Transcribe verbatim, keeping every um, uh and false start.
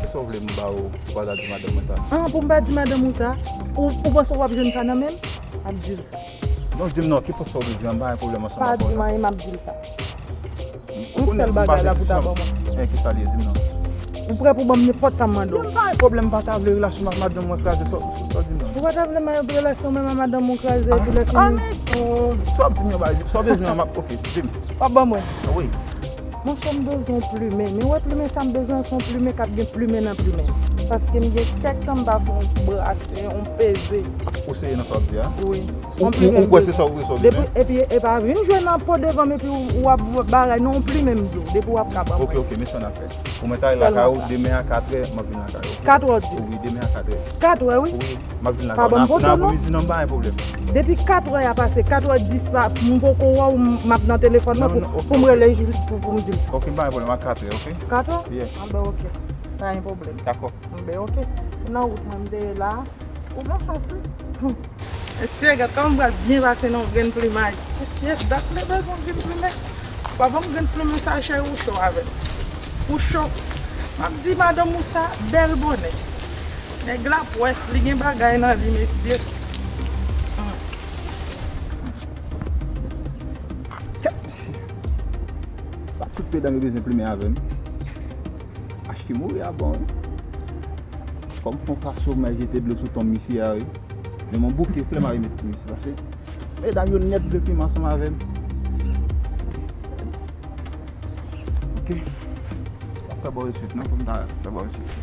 Kisa w vle m ba w pou w pa ta di madanm mwen sa? Ah, pou m pa di madanm ou sa? Ou, ou panse w ap jwenn sa nan men m? M ap di l sa. Non, di m non, kenpòt sa w bezwen, m pa gen pwoblèm ansanm avè w. Pa di m anyen, m ap di l sa. Yon sèl bagay la pou ta ban mwen. Eh, kisa l ye, di m non. Ou prè pou ban m nenpòt sa m mande w? M pa gen pwoblèm, m pa ta vle relasyon m ak madanm mwen kraze, sa, sa, sa w di m non. Ou pa ta vle relasyon menm ak madanm ou kraze, epi lè fini. Ah, nèg, oh, sa w ap di m yon bagay, sa w bezwen, m ap, ok, di m. W ap ban mwen? Wi. Monchè, m bezwen yon plimen. Men wè plimen sa m bezwen an, se yon plimen k ap gen plimen nan plimen. Paske m gen kèk tan m pa fè yon brase, yon peze. Ou serye nan sa w ap di a? Wi. Ou, ou, ou kwè se sa ou bezwen? Depi, epi, e pa vin jwe nan po devan m, epi ou, ou ap bagay, non, yon plimen m di w. Depi w ap ka ban mwen. Ok, ok, men sa n ap fè. Pou mwen ta ale lakay ou, demen a katrè, m ap vin lakay ou. Katrè w di? Wi, demen a katrè. Katrè, wi. Wi. M ap vin lakay ou. Pa ban m poto, non. Nan apremidi, non, m pa gen pwoblèm. Depi katrè a pase, katrè dis la, m poko wè w, m ap nan telefòn mwen pou, pou m rele Jil pou, pou m di l sa. Ok, m pa gen pwoblèm, a katrè, ok? Katrè? Yeah. Anben, ok. Pa gen pwoblèm. Dakò. Anben, ok. Nan wout mwen, m te ye la. Ou gen chans, wi. Mesye, gad kòman m pral byen pase nan yon grenn plimay. Mesye, dat m te bezwen yon grenn plimen. Pa ban m grenn plimen sa, cheri, ou cho avè m. Ou cho. M ap di madanm ou sa, bèl bonè. Nèg la pwès, li gen bagay nan li, mesye. Hmm. Kèt, mesye. Pa tout pedan yo bezwen plimen avè m. Achte mouri a bon, wi. Fò m fè yon fason pou m al jete dlo sou tonm misye a, wi. Men m yon bouke flè m a remet pou misye, paske medam yo nèt vle plimen ansanm avè m. Ok. M ap fè bò reswit, non? Fò m ta fè bò reswit.